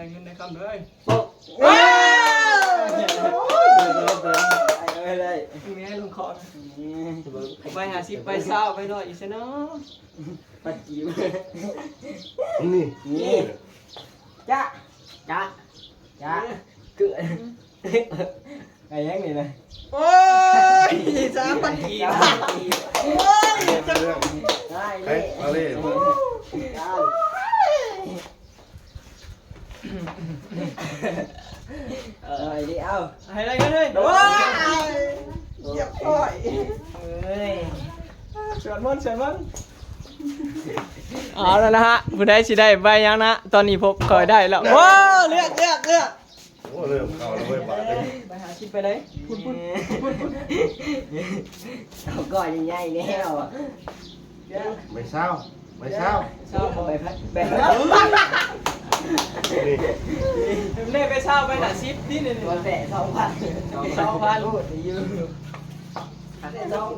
ໄດ້ເງິນໄດ້ຄຳເລີຍ. ໂອ້ ເອີ ໄດ້ ໄດ້ ແມ່ນຂອງ ໄປຫ້າສິບ ໄປຊາວ ໄປຮ້ອຍອີກຊະເນາະ. ປັດຈີບ ນີ້ ນີ້ ຈະ ຈະ ຈະ ເກືອ ໄດ້ຫຍັງນີ້ນະ? ໂອ້ຍ ສາມພັນກີບ ໂອ້ຍ ໄດ້ເລີຍ ໄປ ມາເລີຍ. ເອີ ເອົາ ໃຫ້ໄດ້ເງິນເລີຍ. ໂອ້ຍ ຮຽບຮ້ອຍ ເອີຍ ສວດມົນ ສວດມົນ. ເອົາແລ້ວນະຮະ ຜູ້ໃດຊິໄດ້ໃບຫຍັງນະ? ຕອນນີ້ພວກຂ້ອຍໄດ້ແລ້ວ. ໂອ້ ເລືອກ ເລືອກ ເລືອກ. ໂອ້ ເລີ່ມເຂົ້າແລ້ວເວີຍ ບາດນີ້ ໃບຫ້າສິບໄປເລີຍ. ພຸ້ນ ພຸ້ນ ພຸ້ນ ພຸ້ນ ເອົາກ້ອນໃຫຍ່ໆແລ້ວ. ໃບຊາວ ໃບຊາວ ຊາວ ໃບພັນ ໃບພັນ ນີ້ ເດ້ ໃບຊາວ ໃບຫ້າສິບ ນີ້ ນີ້ ແຕ່ສອງພັນ ສອງພັນ ໂອ້ ຢູ່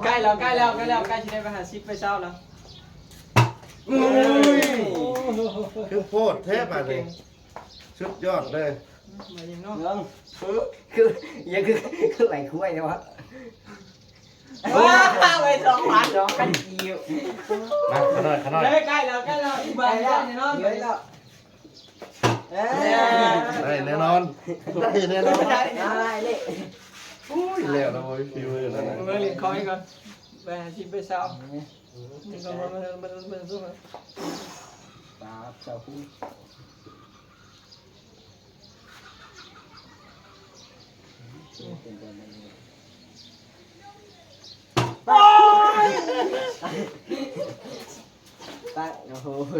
ໃກ້ແລ້ວ ໃກ້ແລ້ວ ໃກ້ແລ້ວ ໃກ້ຊິໄດ້ໃບຫ້າສິບ ໃບຊາວແລ້ວ. ໂອ້ຍ ຄືໂພດແທ້ບາດນີ້. ສຸດຍອດເລີຍ ມາອີກເນາະ. ເບິ່ງ ຄື ຄື ຄື ຄືໄຫຼຄວາຍແທ້ວະ. ວ້າວ ໄປສອງພັນ ສອງພັນກີບ. ມາ ຂະໜ້ອຍ ຂະໜ້ອຍ ເອີ ໃກ້ແລ້ວ ໃກ້ແລ້ວ ອີກບາດໜຶ່ງແນ່ນອນ. ເອີ ໄດ້ແນ່ນອນ ໄດ້ແນ່ນອນ ໄດ້ເລີຍ. ໂອ້ຍ ແລ້ວນະ ບໍ່ມີຝີມືນະ ເບິ່ງເຫຼັ້ນຂອງອີກກ່ອນ. ໄປຫ້າສິບ ໄປຊາວ ນີ້ກ່ອນ ເບິ່ງ ເບິ່ງ ເບິ່ງ ເບິ່ງ ປາບ ເຈົ້າຄູ ໂອ້ຍ ຕັກ ໂອ້ໂຫ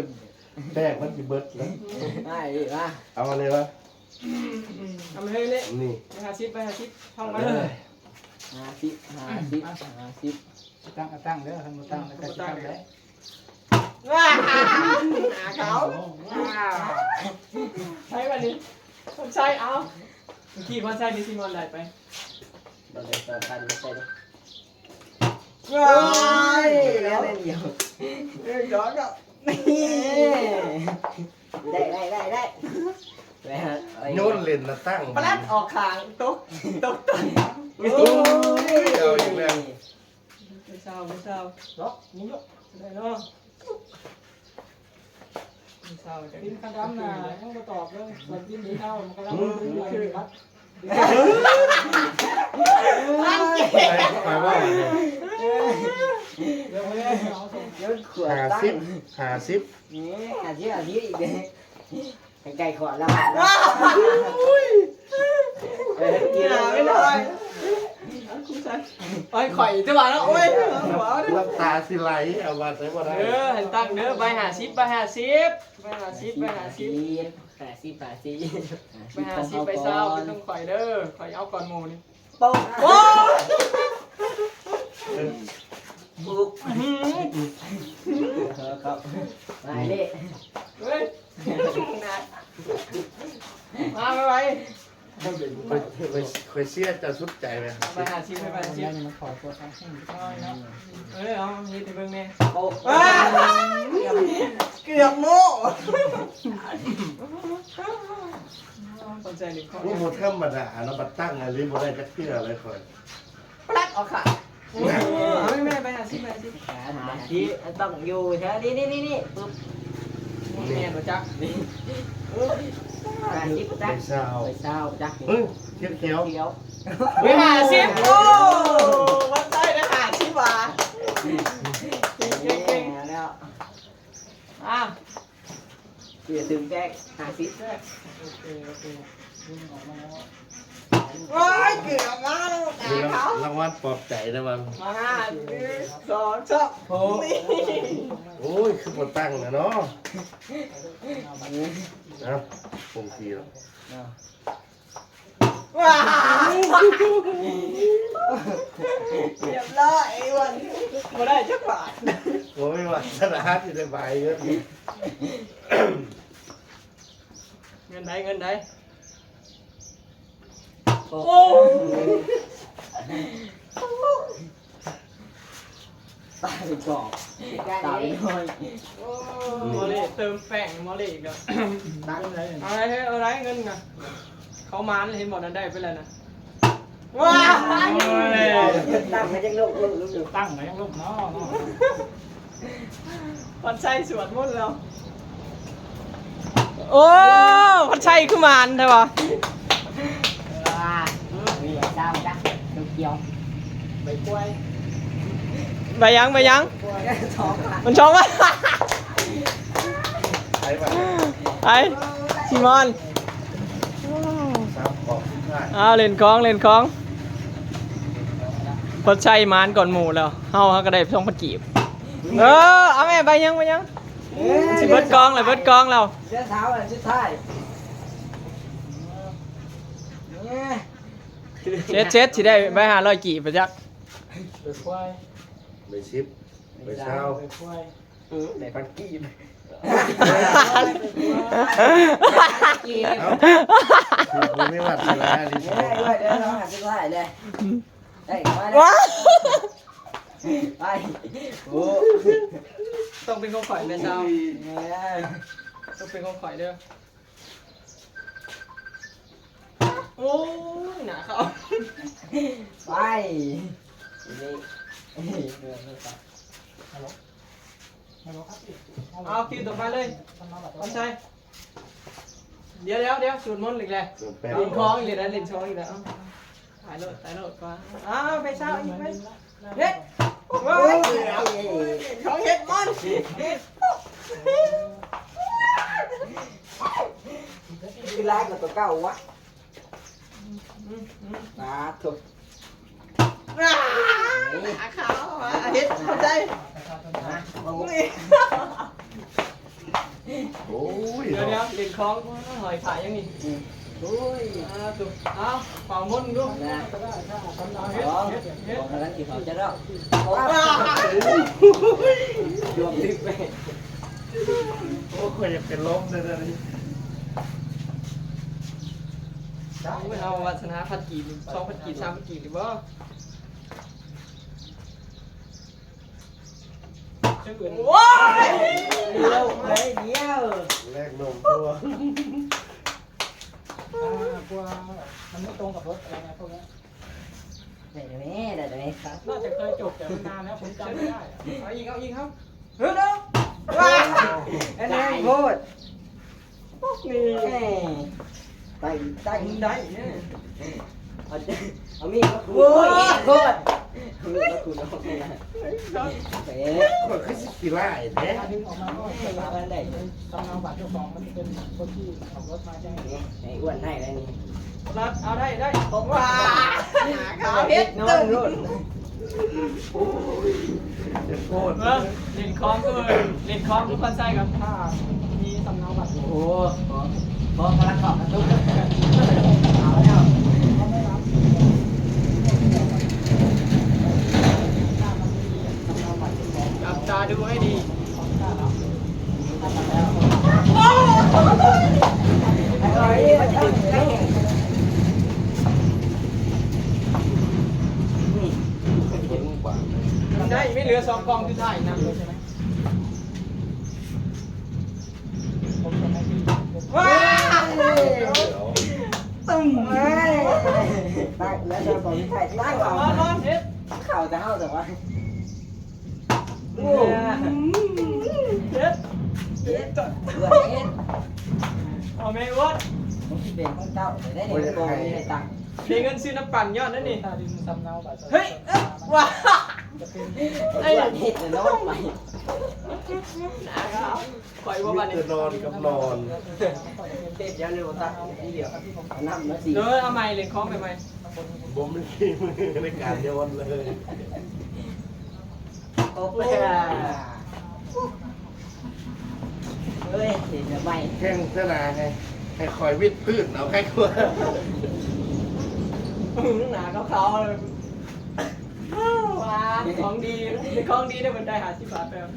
ແປ້ງມັນຊິເບິດແລ້ວ. ໄດ້ອີກວະ ເອົາມາເລີຍວະ. ເອົາມາເລີຍເລີຍ ນີ້ ໄປຫ້າສິບ ໄປຫ້າສິບ ທ່ອງໄວ້. ເອີ ຫ້າສິບ ຫ້າສິບ ຫ້າສິບ. ຕັ້ງ ຕັ້ງເດີ ຄັນບໍ່ຕັ້ງແລ້ວກໍຊິຕັ້ງໄດ້. ວ້າ ຫາເຂົາ ໃຊ້ບາດນີ້ ຄົນໃຊ້ ເອົາ ເມື່ອກີ້ຄົນໃຊ້ ມີຊິມອນໄດ້ໄປ ບໍ່ໄດ້ສອງພັນ ໃຊ້ເດີ. ວ້າຍ ແລ້ວດຽວ ເອີ ດອກ ນີ້ ໄດ້ ໄດ້ ໄດ້ ໄດ້ ໂຍນເຫຼັ້ນໜ້າຕ່າງ ປະລັດອອກຂ້າງ ຕົກ ຕົກຕົ້ນ. ໂອ້ຍ ເອົາອີກແລ້ວ. ໄປຊາວ ໄປຊາວ ເນາະ ມີຢູ່ ໄດ້ເນາະ. ໄປຊາວ ກິນຂະດຳນະ ຍັງບໍ່ຕອບເລີຍ. ສ່ວນກິນເຂົ້າ ມັນກຳລັງ ຂ້ອຍວ່າ ເອີ ເອີ ເອີ ຫ້າສິບ ຫ້າສິບ ນີ້ ຫ້າສິບ ຫ້າສິບອີກເດ້. ໃກ້ຂອດແລ້ວ ໂອ້ຍ ເອີ ກິນແລ້ວ ໂອ້ຍ ຂ້ອຍຈະວ່າແລ້ວ ໂອ້ຍ ນ້ຳຕາຊິໄຫຼ ເອົາວ່າໃສ່ບໍ່ໄດ້. ເອີ ໃຫ້ຕັ້ງເດີ ໃບຫ້າສິບ ໃບຫ້າສິບ ໃບຫ້າສິບ ໃບຫ້າສິບ ຫ້າສິບ ຫ້າສິບ ໃບຫ້າສິບ ໃບຊາວ ເປັນຂອງຂ້ອຍເດີ ຂ້ອຍເອົາກ່ອນໝູ່ນີ້. ໂປ້ງ ໂອ້ ປຸກ ອື ຫື ເອີ ໄປເດ້ ເຮີ້ຍ ມາໄວໆ. ຂ້ອຍ ຂ້ອຍ ຂ້ອຍເຊຍເຈົ້າສຸດໃຈແມ່ນ ໄປຫ້າສິບ ໄປຫ້າສິບ ມັນຂໍຕົວເນາະ. ເອີ ເອົາເຮັດໃຫ້ເບິ່ງແດ່. ໂອ້ ເກືອບໂມ້. ໂອ້ ບໍ່ທຳມະດາເນາະ ບັດຕັ້ງອັນນີ້ບໍ່ໄດ້ຈັກເທື່ອເລີຍຂ້ອຍ. ປະລັດອອກຂ້າງ. ເອົາແມ່ ໄປຫ້າສິບ ໄປຫ້າສິບ ຫ້າສິບ ຕ້ອງຢູ່ແຖວນີ້ ນີ້ ນີ້ ນີ້ ປຶບ ນີ້ ແມ່ນບໍ່ຈັກ ນີ້ ຫ້າສິບຈັກ ໄປຊາວ ໄປຊາວຈັກ ນີ້ ເອີ ຂຽວໆ ຂຽວ ໄປຫ້າສິບ. ໂອ້ ວັດໄດ້ ໄດ້ຫ້າສິບຫວ່າ ເກັ່ງໆ ແລ້ວ ອ່າ ເກືອບເຖິງແຈກ ຫ້າສິບ ໂອເຄ ໂອເຄ ດຶງອອກມາແລ້ວ. ໂອ້ຍ ເກືອບມາແລ້ວ ຕາຂາວ ລາງວັນປອບໃຈໄດ້ວ່າ ມາ ໜຶ່ງ ສອງ ສາມ ໂອ້ ນີ້ ໂອ້ຍ ຄືບໍ່ຕັ້ງນະເນາະ. ເອົາ ຄົງທີ່ແລ້ວ ວ້າວ ຮຽບຮ້ອຍ ໄອ້ອ້ວນ ບໍ່ໄດ້ຈັກບາດ ບໍ່ມີວາສະໜາທີ່ໄດ້ໃບເງິນ. ເງິນໃດ ເງິນໃດ? ໂອ້ ໂອ້ ຕາຍ ເປັນກອບ ສາວນ້ອຍ ໂອ້ ມາເລເຕີມແປ້ງມາເລອີກແລ້ວ ຕັ້ງໄດ້ ເອົາໄດ້ ເອົາໄດ້ເງິນນະ ເຂົາມານເຫັນບໍ່ນັ້ນ ໄດ້ໄປແລ້ວນະ ວ້າຍ ຕັ້ງໃຫ້ຈັກລູກ ລູກ ລູກ ຕັ້ງໃຫ້ຈັກລູກເນາະ ເນາະ ພອນໄຊສວດມົນແລ້ວ ໂອ້ ພອນໄຊຄືໝານແທ້ວະ ເອີ ມີດາວຈັກ ຂຽວ ໃບກ້ວຍ ໃບຫຍັງ ໃບຫຍັງ ມັນຊອງມາ ໄປ ໄປ ຊີມອນ ສາມຂອບສຸດທ້າຍ ອ້າວ ຫຼິ້ນຂອງ ຫຼິ້ນຂອງ ພອນໄຊໝານກ່ອນໝູ່ແລ້ວ ເຮົາ ເຮົາກໍໄດ້ສອງພັນກີບ ເອີ ເອົາແມ່ ໃບຫຍັງ ໃບຫຍັງ ເອີ ຊິເບິດກອງແລ້ວ ເບິດກອງແລ້ວ ເດືອນເສົາອັນສຸດທ້າຍ ເຈັດ ເຈັດ ຊິໄດ້ໃບຫ້າຮ້ອຍກີບໄປຈັກ ໃບສິບ ໃບຊາວ ອືມ ໄດ້ພັນກີບ ເອົ້າ ຄືບໍ່ມີວາດສະໜານີ້ ເອີ ເອີ ເດີນທາງສຸດທ້າຍເລີຍ ໄດ້ມາແລ້ວ ໄປ ໂອ້ ຕ້ອງເປັນຂອງຂ້ອຍແມ່ຊາວ ເອີ ຕ້ອງເປັນຂອງຂ້ອຍເດີ ໂອ້ຍ ໜ້າເຂົາ ໄປ ນີ້ ເອົາຄິວຕໍ່ໄປເລີຍ ພອນໄຊ ດຽວ ດຽວ ດຽວ ສູດມົນອີກແລ້ວ ສູດແປ້ງ ຫຼິ້ນຂອງອີກແລ້ວ ຫຼິ້ນຂອງອີກແລ້ວ ເອົາ ຕາຍໂລດ ຕາຍໂລດ ກວ່າ ອ້າວ ໄປເຊົ້າອີກໄປ ເຮັດ ໂອ້ຍ ເຮັດ ຂອງເຮັດມັນ ຄືຫຼາຍກວ່າຕົວເກົ່າວະ ອືມ ອືມ ສາທຸ ອາ ຂາວ ອາ ເຮັດ ເຂົ້າໃຈ ໂອ້ຍ ດຽວໆ ເຫຼັ້ນຂອງ ຫອຍຂາຍຫຍັງນີ້ ໂອ້ຍ ອາ ຕຸ ເອົາ ເປົ່າມົນດູ ນະ ເຮັດ ເຮັດ ເຮັດ ບໍ່ທັນຊິເຂົ້າໃຈດອກ ດວງດິບ ໂອ້ຍ ຂ້ອຍຢາກເປັນລົມເລີຍ ໂອ້ຍ ເຮົາວາສະໜາພັນກີບ ສອງພັນກີບ ສາມພັນກີບນີ້ບໍ່? ໂອ້ຍ ໂລກເລີຍດຽວ ແລກນົມຕົວ ອ່າ ພວກມັນບໍ່ຕົງກັບລົດອະໄລນະພວກນີ້ ໄດ້ແລ້ວແມ່ ໄດ້ແລ້ວແມ່ ໜ້າຈະເຄີຍຈົບ ແຕ່ມັນນານແລ້ວ ຜົມຈຳບໍ່ໄດ້ ເອົາອີກ ເອົາອີກ ເອົາ ເຮີ້ຍ ວ້າ ອັນນີ້ໂພດ ນີ້ ໄປ ໄດ້ ໄດ້ເດີ ເອົາ ເອົາມີດມາຂູດ ໂອ້ຍ ໂຄດ ເອົາມີດມາຂູດອອກ ເອີ ຂ້ອຍຄືຊິຂີ້ຮ້າຍແທ້ ດຶງອອກມາ ເອີ ອັນໃດ ສຳເນົາບັດເຈົ້າຂອງ ມັນເປັນຄົນທີ່ຂັບລົດມາຈັ່ງ ນີ້ ໄອ້ອ້ວນໄດ້ແລ້ວນີ້ ລັດ ເອົາໄດ້ ໄດ້ ວ້າ ຂາວເຮັດ ນອນໂລດ ໂອ້ຍ ເຈັບໂພດ ເອີ ຫຼິ້ນຂອງຄື ຫຼິ້ນຂອງຄືພັນໄຊກັບ ຖ້າມີສຳເນົາບັດ ໂອ້ ຂໍ ຂໍ ຂໍລັກຂອບປະຕູ ເອົາແລ້ວ ຈັບຕາດູໃຫ້ດີ ໄດ້ ມີເຫຼືອສອງກ່ອງສຸດທ້າຍນຳ ວ້າ ຕຶ້ມ ເອີຍ ໄດ້ ເຫຼືອສອງກ່ອງສຸດທ້າຍ ໄດ້ ເຂົ້າ ເຂົ້າແຕ່ເຮົາແຕ່ວ່າ ໂອ້ ເຈັດ ເຈັດ ເກືອບເຮັດ ເອົາແມ່ອວດ ມັນຊິເປັນຂອງເຈົ້າໄດ້ ບໍ່ມີໃຫ້ຕັ້ງ ມີເງິນຊື້ນ້ຳປັ່ນຍ້ອນນັ້ນນີ້ ເຮີ້ຍ ເອີ ວ້າ ເຮັດແລ້ວນອນໄປ ຂ້ອຍວ່າບັດນີ້ ມີແຕ່ນອນກັບນອນ ເຮັດຫຍັງນີ້ບໍ່ຕັດ ເອົານ້ຳມາສີ ເດີ ເອົາໃໝ່ ເຫຼັ້ນຂອງໃໝ່ໆ ບໍ່ມີມືໃນການຍ້ອນເລີຍ ໂອເປຣາ ເອີຍ ເຫັນແລ້ວໃໝ່ ແຂ່ງຊະນະ ໃຫ້ ໃຫ້ຂ້ອຍວິດພື້ນເອົາໃກ້ກວ່າ ໜ້າຂາວໆ ເລີຍ ວ້າ ຂອງດີ ຂອງດີໄດ້ເພິ່ນໄດ້ຫ້າສິບບາດແລ້ວ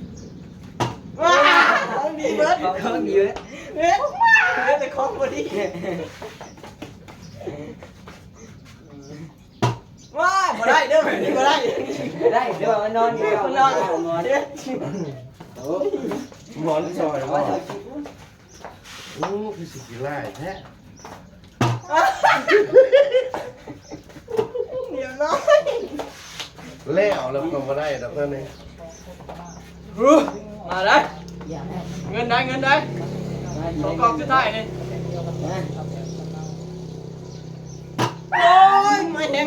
ວ້າ ຂອງດີເບິດ ຂອງດີເບິດ ເຮັດ ເຮັດແຕ່ຂອງບໍ່ດີ. ວ້າຍ ບໍ່ໄດ້ເດີ ແບບນີ້ບໍ່ໄດ້ ໄດ້ ແຕ່ວ່າມັນນອນຢູ່ ມັນນອນ ມັນນອນ ໂອ້ ໝອນຊ່ອຍບໍ່? ໂອ້ ຄືຊິຂີ້ຮ້າຍແທ້. ດຽວນ້ອຍ ແລ້ວ ແລ້ວກໍບໍ່ໄດ້ດອກເພິ່ນນີ້. ມາໄດ້ ເງິນໄດ້ ເງິນໄດ້ ສອງກອງສຸດທ້າຍນີ້. ໂອ້ຍ ມາແຮງ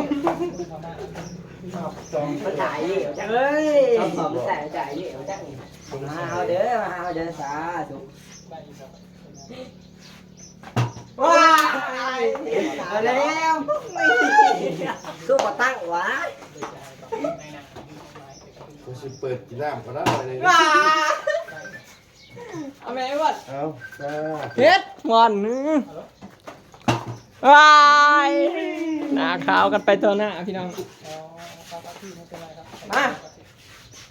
ສອງ ມັນຕາຍເລີຍຈັກເອີຍ ສອງ ສອງ ມັນຕາຍ ຕາຍເລີຍຈັກນີ້. ມາເອົາເດີ ມາເອົາເດີ ສາທຸ. ວ້າຍ ເອົາແລ້ວ ຄືບໍ່ຕັ້ງຫວາ? ກູຊິເປີດກິນນ້ຳກ່ອນນະ ນີ້ ວ້າຍ ເອົາແມ່ໄອ້ວັດ ເອົາ ເຮັດ ຫວານ ວ້າຍ ໜ້າຂາວກັນໄປທົ່ວໜ້າ ພີ່ນ້ອງ. ມາ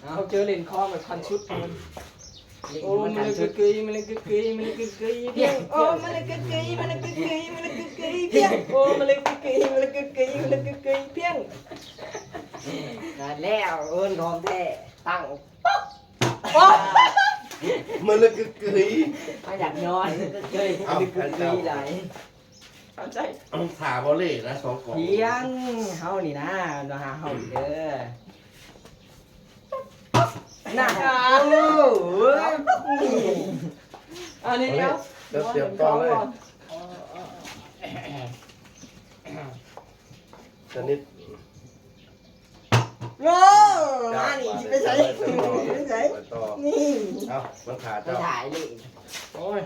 ເອົາ ເຈີເຫຼັ້ນຄອງແບບຂັ້ນສຸດ ໂອ້ ມາເລີຍກຶກກຶຍ ມາເລີຍກຶກກຶຍ ມາເລີຍກຶກກຶຍ ພຽງ ໂອ້ ມາເລີຍກຶກກຶຍ ມາເລີຍກຶກກຶຍ ມາເລີຍກຶກກຶຍ ພຽງ ໂອ້ ມາເລີຍກຶກກຶຍ ມາເລີຍກຶກກຶຍ ມາເລີຍກຶກກຶຍ ພຽງ. ນັ້ນແລ້ວ ເອີ້ນຂອງແທ້ ຕັ້ງ ໂອ້ ມາເລີຍກຶກກຶຍ ມາຢາກນອນ ເອີ ເອົາ ກຶກກຶຍຫຼາຍ. ເອົາໃຈ ເອົາ ຖ້າບໍ່ເລນະ ສອງກອງ ພຽງ ເຮົານີ້ນະ ມາຫາເຮົາເດີ ນະ ໂອ້ ອັນນີ້ດຽວ ດຽວຕຽມຕໍ່ເລີຍ ຊະນິດ. ໂອ້ ມານີ້ ຊິໄປໃສ ຊິໄປໃສ ໄປຕໍ່ ນີ້ ເອົ້າ ມັນຂາເຈົ້າ ໄປຖ່າຍເລີຍ. ໂອ້ຍ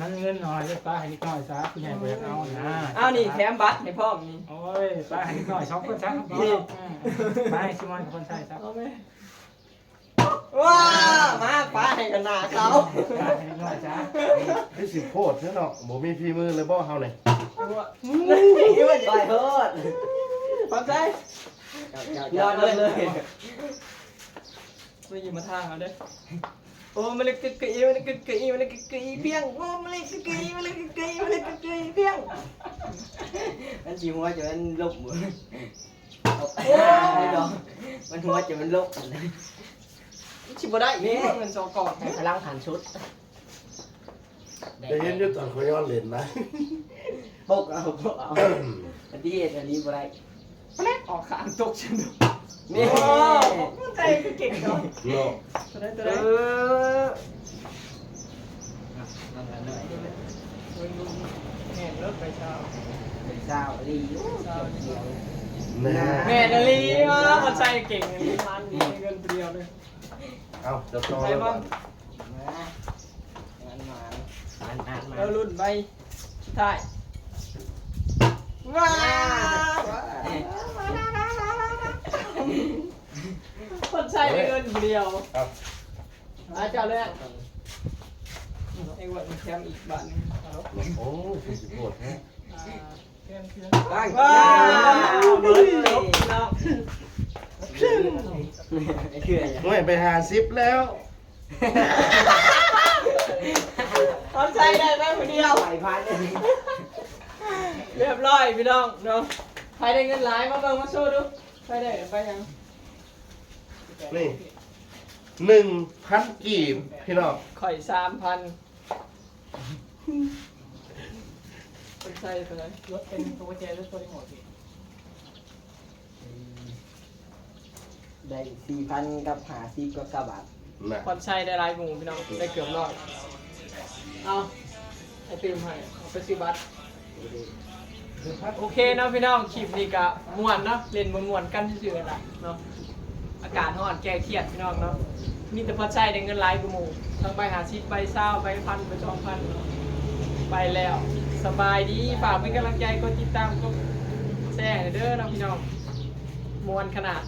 ມັນເງິນໜ້ອຍເລີຍ ປະໃຫ້ເດັກນ້ອຍຊະ ຜູ້ໃຫຍ່ບໍ່ຢາກເອົານະ. ເອົານີ້ ແຖມບັດໃຫ້ພ້ອມນີ້. ໂອ້ຍ ປະໃຫ້ເດັກນ້ອຍສອງຄົນຊະ ນີ້ ອືມ ໄປ ຊິມອນກັບຄົນໃຊ້ຊະ ເອົາແມ່. ວ້າ ມາ ປະໃຫ້ກັນໜ້າເຂົາ ປະໃຫ້ເດັກນ້ອຍຊະ ຄືຊິໂພດແທ້ເນາະ ບໍ່ມີຝີມືເລີຍບໍ່ເຮົານີ້. ປະໂທດ ຂອບໃຈ ເຈົ້າ ເຈົ້າ ເຈົ້າ ນອນລົງເລີຍ ມາຢູ່ມາທ່າເຮົາເດີ. ໂອ້ ມາເລີຍກຶກກະອີ ມາເລີຍກຶກກະອີ ມາເລີຍກຶກກະອີ ພຽງ ໂອ້ ມາເລີຍກຶກກະອີ ມາເລີຍກຶກກະອີ ມາເລີຍກຶກກະອີ ພຽງ. ມັນຊິຫົວຈົນມັນລົ້ມ ໂອ້ ມັນຫົວຈົນມັນລົ້ມ ມັນຊິບໍ່ໄດ້ ນີ້ ເງິນສອງກອງ ໃຫ້ພະລັງຂັ້ນສຸດ. ໄດ້ເຫັນຢູ່ຕອນຂ້ອຍຍ້ອນເຫຼັ້ນນະ ປົກເອົາ ປົກເອົາ ອັນທີ່ເຮັດອັນນີ້ບໍ່ໄດ້ ແປະ ອອກຂ້າງຕົກຊັ້ນ. ນີ້ ໂອ້ ໃຈຄືເກັ່ງເນາະ ເນາະ ຕົວໃດ ຕົວໃດ ເອີ ແມ່ນເລີຍ ໃບຊາວ ໃບຊາວອີ່ຫຼີ ໂອ້ ຂຽວ ແມ່ນ ແມ່ນອີ່ຫຼີ ເອີ ເຂົາໃຈເກັ່ງ ມັນມີເງິນຜູ້ດຽວເລີຍ. ເອົາ ຈັບຕໍ່ເລີຍ ມາ ມາ ມາ ມາ ເອົາ ລຸ້ນໃບສຸດທ້າຍ ວ້າວ ຄົນໃຊ້ໄດ້ເງິນຜູ້ດຽວ ເອົາ ມາ ເຈົ້າເລີຍ ໄອ້ອ້ວນ ແຖມອີກບາດໜຶ່ງ ໂອ້ຍ ຄືຊິໂພດແທ້ ອ່າ ວ້າວ ເບິດ ຈົບເນາະ ໂອ້ຍ ໄປຫ້າສິບແລ້ວ ຂອບໃຈ ໄດ້ໄປຜູ້ດຽວ ໄປພັນ ຮຽບຮ້ອຍພີ່ນ້ອງເນາະ ໃຜໄດ້ເງິນຫຼາຍ ມາເບິ່ງ ມາໂຊດູ ໃຜໄດ້ໄປຫຍັງ ນີ້ ໜຶ່ງພັນກີບ ພີ່ນ້ອງ ຂ້ອຍສາມພັນ ເພິ່ນໃສ່ເທົ່າໃດ? ລົດເປັນໂປຣເຈກ ຫຼື ໂປຣລີໂມດ ໄດ້ສີ່ພັນກັບຫ້າສິບກັບຊາວບາດນະ ຄວາມໃຊ້ໄດ້ຫຼາຍກວ່າໝູ່ພີ່ນ້ອງ ໄດ້ເກືອບຮ້ອຍ ເອົາ ໃຫ້ຕື່ມໃຫ້ ເອົາໄປຊື້ບັດ. ໂອເຄເນາະພີ່ນ້ອງ ຄລິບນີ້ກະມ່ວນເນາະ ຫຼິ້ນມ່ວນໆກັນຊື່ໆ ຫັ້ນລະເນາະ ອາກາດຮ້ອນແກ້ຄຽດພີ່ນ້ອງເນາະ ມີແຕ່ພໍໃຊ້ໄດ້ເງິນຫຼາຍກວ່າໝູ່ ທັງໃບຫ້າສິບ ໃບຊາວ ໃບພັນ ໃບສອງພັນ ໄປແລ້ວ ສະບາຍດີ ຝາກເປັນກຳລັງໃຈ ກົດຕິດຕາມ ກົດແຊໃຫ້ເດີເນາະພີ່ນ້ອງ ມ່ວນຂະໜາດ.